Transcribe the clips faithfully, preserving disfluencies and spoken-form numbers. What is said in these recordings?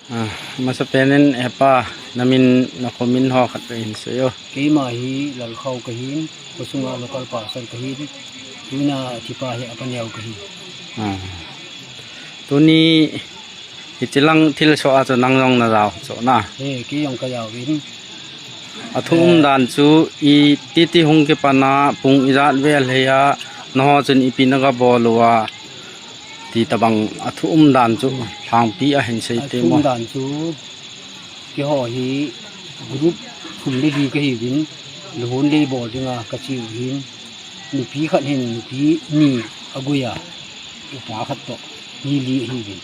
Ah, masapen in hepa, namin nakhomin ho khat vei hin seiyo. Keima hi Lalkhao kahin, khosunga local pastor kahin, tuna thipa hi apa Neo kahin. Ah. Tuni hichilang thilsoh a chu nang jong najao soh na. He, kei jong kajao vin. Athu umdan chu ititi hung kipan a pung ijat vel hei a, nangho chun ipi nagabol uva, ti tabang athu umdan chu lhangpi a hin sei temo. Athu umdan chu keiho hi group thum le li kahiuvin, luhun lei bol dinga kache u hin, nupi khat hin nupi ni agoi a, upa khat toh mi li ahiuvin.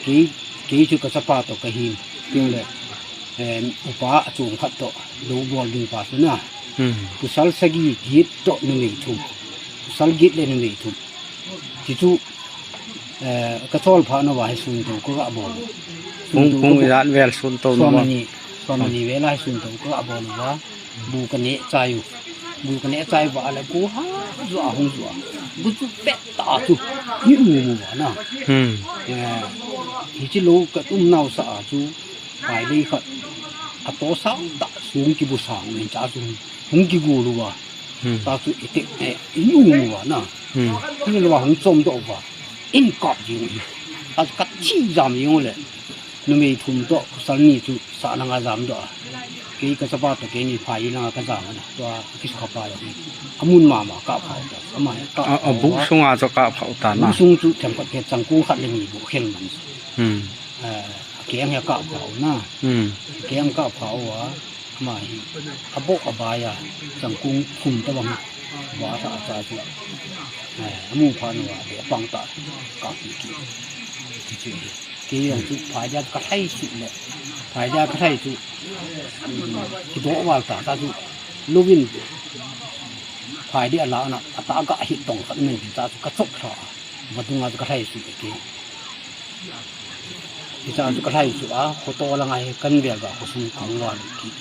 Kei, kei chu kachapa toh kahin, tin le, eh, upa achom khat toh lou bol ding pa chu na. Hmm. Pasal sagi get toh numei thum. Pasal get le numei thum. Chuchu, eh, kachol phat nauva hi sun to kagabol. Pung, pung ijat vel sun to nauva. Somni, somni vel a hi sun to kagabol uva. Bu kaneh chai u. Bu kaneh chai uva le bu ha ju a hung ju a. Bu chu pet tah chu. Imu mu uva na. Hmm. Eh, hichi lou katum nau sa a chu. Phailei khat. Ato sang tah sung kibu sang in cha chu. Hung kigol uva. Hmm. Cha chu ite, eh, imu mu uva na. Hmm. Hung uva hung chom doh uva. In kap jing u. Achu kathi jam jing u le. Numei thum toh, pasal ni chu sa langa jam doh a. Kei kachapa toh keini phai langa kajam a. Tua kisukha pa le. Amun mama kap kha u ta. Ama kap. A, abuk sunga chu kap kha u ta na. Abuk sung chu themkhat khat changkong khat le ni bu khel man. Hmm. Eh, akeng hi akap kha u na. Hmm. Akeng kap kha uva. Ama hi, abok abai a, changkong thum tabang, va sa a cha chu. Eh, amu phat nauva, le apang tah, kapi ki. Ti chu hi. Kei jong chu, phai dia kalhai chu le. Phai dia kalhai chu. Hmm, kidoh val ta, ta chu. Louvin, phai dia la na, atah ga hit tong khat min ta chu, kachop lha. Vadunga chu kalhai chu kei. Hicha chu kalhai chu a, khoto langa hi kan vel ga khosung kong val ki.